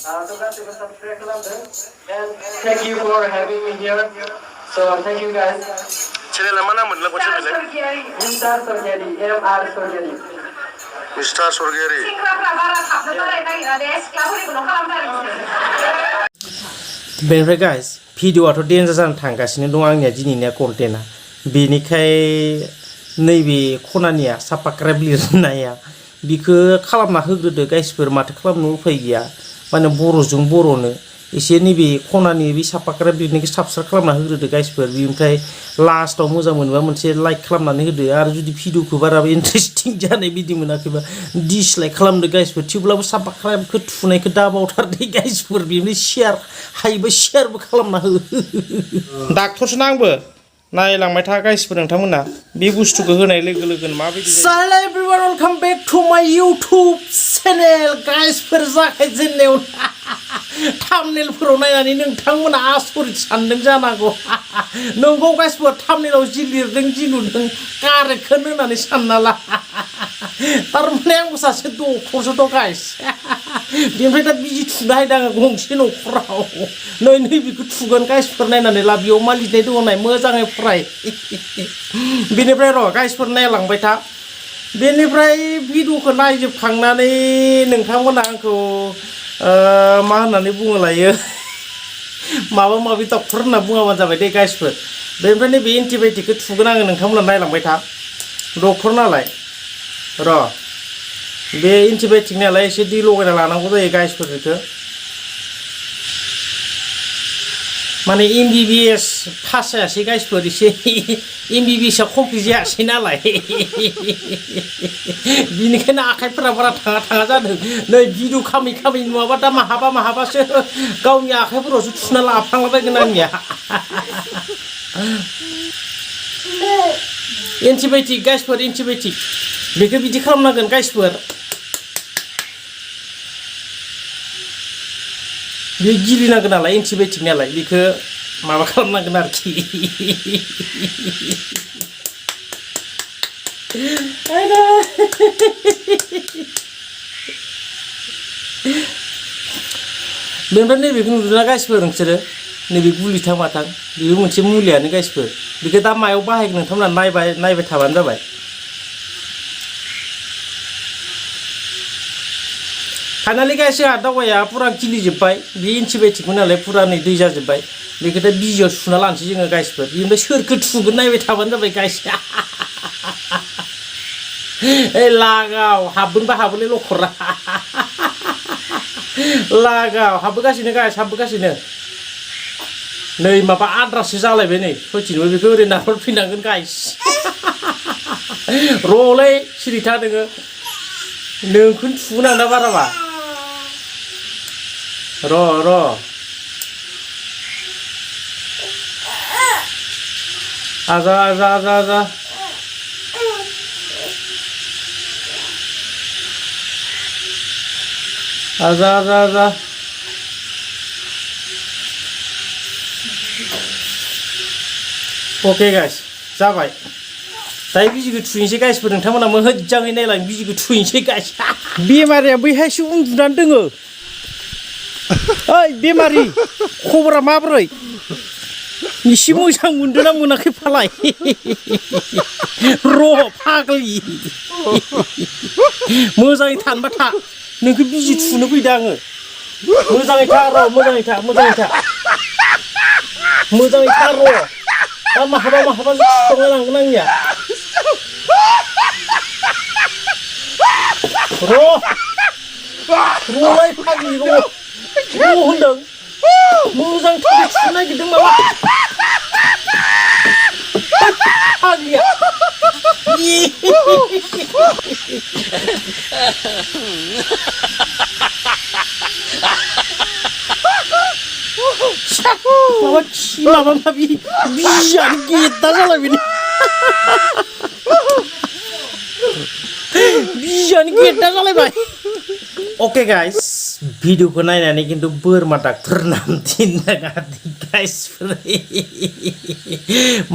And thank you for having me here. So thank you guys. Channel mana moनला खनसे बिलाय Mr. Sorgeri, MR Sorgeri. Mr. Sorgeri. बेनिफ्राय guys भिडिअआथ' डेन्जार जानो थांगासिनो दं आंनिया दिनैनिया कन्टेन्टआ बेनिखाय नैबे खनानिया साबस्क्राइब लिरनाया बिखौ खालामना होग्रोदो गाइसफोर माथो खालामनो उफाय गैया माने बर'जों बर'नो एसे नैबे खनानि बे साबस्क्राइब लिरनायखौ साबस्क्राइब खालामना होग्रोदो गाइसफोर बेनिफ्राय लास्टआव मोजां मोनबा मोनसे लाइक खालामनानै होदो आरो जुदि भिडिअखौ बारा इन्टारेस्टिं जानाय बिदि मोनाखैबा डिसलाइक खालामदो गाइसफोर थेवब्लाबो साबस्क्राइबखौ थुनायखौ दाबावथारदे गाइसफोर बेनिफ्राय शेयार हायोबा शेयारबो खालामना हो डाक्टरसो आंबो नायलांबाय था गाइसफोर नोंथांमोना बे बुस्थुखौ होनाय लोगो लोगोनो माबायदि hello everyone welcome back to my YouTube channel गाइसफोर जागायजेननायाव थाम्बनेलफोराव नायनानै नोंथांमोना आसरित सानदों जानांगौ नंगौ गाइसफोर थाम्बनेलाव जि लिरदों जि नुदों कारेक्टखौनो होननानै सानना ला थारमाने आंबो सासे डक्टरसो दं गाइस बेनिफ्राय दा बिजि थुनो हायदों आङो गंसे न'खराव नै बेखौ थुगोन गाइसफोर नायनानै ला बेयाव मा लिरनाय दङ नाय मोजाङै फराय बेनिफ्राय र' गाइसफोर नायलांबाय था बेनिफ्राय भिडिअखौ नायजोबखांनानै नोंथांमोना आंखौ मा होननानै बुङो लायो माबा माबि डक्टर होनना बुङाबानो जाबाय दे गाइसफोर बेनिफ्राय नैबे एन्टिबाय'टिकखौ थुगोन आङो नोंथांमोना नायलांबाय था डक्टर नालाय र' बे एन्टिबाय'टिक नालाय एसे दै लगायना लानांगौ जायो गाइसफोरखौ माने MBBS पास जायासै गाइसफोर एसे MBBS कमप्लिट जायासै नालाय बिनिखायनो आखाइफोरा बारा थाङा जादों नै भिडिअ खामै नुवाबा दा माहाबासो गावनि आखाइफोरावसो थुना लाफ्लांलाबायगोन आंनिया एन्टिबाय'टिक गाइसफोर एन्टिबाय'टिक बेखौ बिदि खालामनांगोन गाइसफोर बे गिलिनांगोन नालाय एन्टिबाय'टिक नालाय बेखौ माबा खालामनांगोन आरोखि बेनिफ्राय नैबेखौ नुदोंना गाइसफोर नोंसोरो नैबे गुलिथां माथां बेबो मोनसे मुलियानो गाइसफोर बेखौ दा मायाव बाहायगोन नोंथांमोना नायबाय थाबानो जाबाय फाइनालि गाइस जोंहा दावाया फुरा गिलिजोब्बाय बे एन्टिबाय'टिकमोन नालाय फुरा नै दै जाजोब्बाय बेखौ दा बिजियाव सुना लानोसै जोङो गाइसफोर बेनिफ्राय सोरखौ थुगोन नायबाय थाबानो जाबाय गाइस ओइ लागाव हाबगोनबा हाबोलै लखरा लागाव हाबबोगासिनो गाइस हाबबोगासिनो नै माबा आद्रासो जालायबाय नै सयथिनोबो बेखौ ओरै नाहरफिननांगोन गाइस र'लै सिरिथा नोङो नोंखौनो थुनांदा बाराबा र' आजा अके गाइस जाबाय दायो बिजिखौ थुइनोसै गाइसफोर नोंथांमोना मोजाङै नायलां बिजिखौ थुइनोसै गाइस बेमारिया बैहायसो उन्दुनानै दोङो ओइ बेमारि खबरा माब्रै एसे मोजां मोनदोंना मोनाखै फालाय र' फाग्लि मोजाङै थानोबा था नोंखौ बिजि थुनो फैदों आङो मोजाङै था र' मोजाङै था र' दा माहाबा थुखांना लांगोन आंनिया र'लाय फाग्लि र' होनदों मोजां थुनो नागिरदों माबा फाग्लिया माबा माबि बिजियानो गेद्दा जालायबाय बिजियानो गेद्दा जालायबाय ओके गाइस भिडिअखौ नायनानै खिन्थु बोरमा डाक्टर नाम दिननाङा गाइसफोर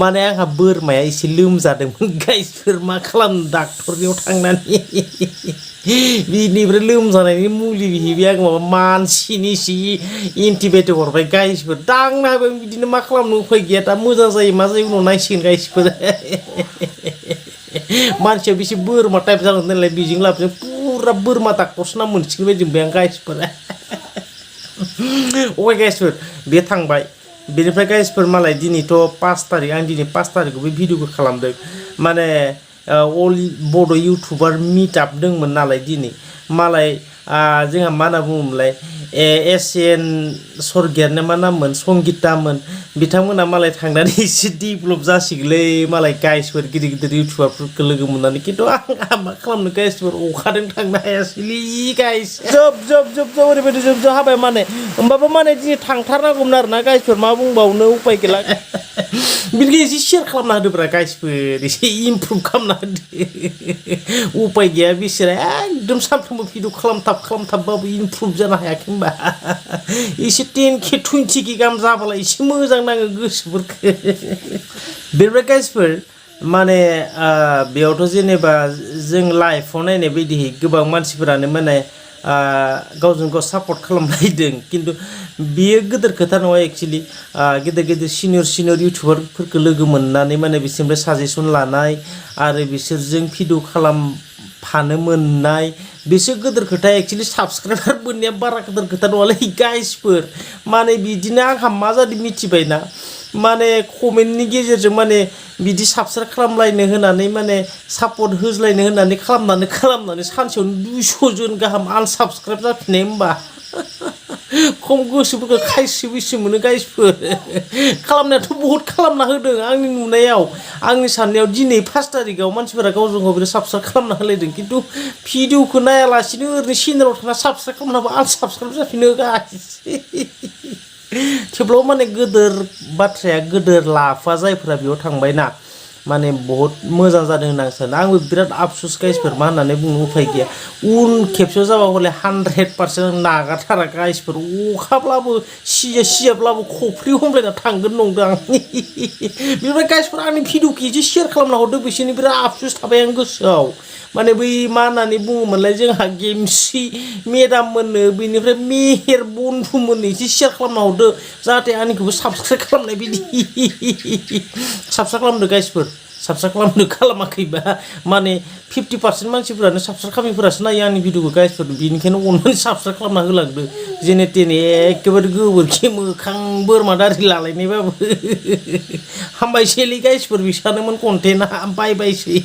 माने आंहा बोरमाया एसे लोमजादोंमोन गाइसफोर मा खालामनो डाक्टरनियाव थांनानै बिनिफ्राय लोमजानायनि मुलि बिहैबाय आं माबा मानसिनि सि एन्टिबाय'टिक हरबाय गाइसफोर दांना होबाय बिदिनो मा खालामनो उफाय गैया दा मोजां जायो मा जायो उनाव नायसिगोन गाइसफोर मानसिया बेसे बोरमा टाइप जागोन नालाय बेजों लाबजों पुरा बोरमा डाक्टरसो नाम मोनसिगोन बायदि मोनबाय आं गाइसफोर अके गाइसफोर बे थांबाय बेनिफ्राय गाइसफोर मालाय दिनैथ' 5 तारिख आं दिनै 5 तारिखआव बे भिडिअखौ खालामदों माने अल बड' इउटुबार मिटआप दंमोन नालाय दिनै मालाय जोंहा मा होनना बुङोमोनलाय एसियान सरगियारना मा नाममोन संगितामोन बिथांमोना मालाय थांनानै एसे डेभेलप जासिगोनलै मालाय गाइसफोर गिदिर गिदिर इउटुबारफोरखौ लोगो मोननानै खिन्थु आं मा खालामनो गाइसफोर अखादों थांनो हायासैलै गाइस जोब ओरैबायदि जोब हाबाय माने होमबाबो माने दिनै थांथारनांगौमोन आरोना गाइसफोर मा बुंबावनो उपाय गैला बिनिखायनो एसे शेयार खालामना होदोब्रा गाइसफोर एसे इमप्रुभ खालामना होदो उपाय गैया बिसोरा एकदम सानफ्रोमबो भिडिअ खालामथाबबाबो इमप्रुभ जानो हायाखै होमबा एसे 10K 20K गाहाम जाबाला एसे मोजां नाङो गोसोफोरखौ बेनिफ्राय गाइसफोर माने बेयावथ' जेनेबा जों लाइफआव नायनाय बायदिहै गोबां मानसिफोरानो माने गावजों गाव सापर्ट खालामलायदों खिन्थु बियो गिदिर खोथा नङा एक्चुअलि गिदिर सिनियर इउटुबारफोरखौ लोगो मोननानै माने बिसोरनिफ्राय साजेसन लानाय आरो बिसोरजों भिडिअ खालामफानो मोननाय बिसोर गिदिर खोथा एक्चुअलि साबस्क्राइबार मोननाया बारा गिदिर खोथा नङालै गाइसफोर माने बिदिनो आंहा मा जादों मिथिबायना माने कमेन्टनि गेजेरजों माने बिदि साबस्क्राइब खालामलायनो होनानै माने सापर्ट होज्लायनो होनानै खालामनानै सानसेयावनो 200 जन गाहाम आनसाबस्क्राइब जाफिननाय होमबा खम गोसोफोरखौ खायसो मोनो गाइसफोर खालामनायाथ' बहुत खालामना होदों आंनि नुनायाव आंनि साननायाव दिनै 5 तारिखआव मानसिफोरा गावजों गाव बिराद साबस्क्राइब खालामना होलायदों खिन्थु भिडिअखौ नायालासिनो ओरैनो चेनेलाव थांना साबस्क्राइब खालामनाबो आनसाबस्क्राइब जाफिनो गाइस थेवब्लाबो माने गोदोर बाथ्राया गोदोर लाफा जायफोरा बेयाव थांबायना माने बहुत मोजां जादों होनना आं सानो आंबो बिराद आफसुस गाइसफोर मा होननानै बुंनो उफाय गैया उन खेबसेयाव जाबा हले 100% नागारथारा गाइसफोर अखाब्लाबो सियाब्लाबो खफ्रि हमलायना थांगोन नंदों आं बेनिफ्राय गाइसफोर आंनि भिडिअखौ एसे शेयार खालामना हरदो बिसोरनि बिराद आफसुस थाबाय आं गोसोआव माने बै मा होननानै बुङोमोनलाय जोंहा गेमस्रि मेदाम मोननो बेनिफ्राय मेहेर बन्धु मोननो एसे शेयार खालामना हरदो जाहाथे आंनिखौबो साबस्क्राइब खालामनाय बायदि साबस्क्राइब खालामदो गाइसफोर साबस्क्राइब खालामनो खालामाखैबा माने 50% मानसिफोरानो साबस्क्राइब खालामैफोरासो नायो आंनि भिडिअखौ गाइसफोर बेनिखायनो अननानै साबस्क्राइब खालामना होलांदो जेने तेने एखेबारे गोबोरखि मोखां बोरमा दारि लालायनायबाबो हामबायसैलै गाइसफोर बिसानोमोन कन्टेन्टआ बायबायसै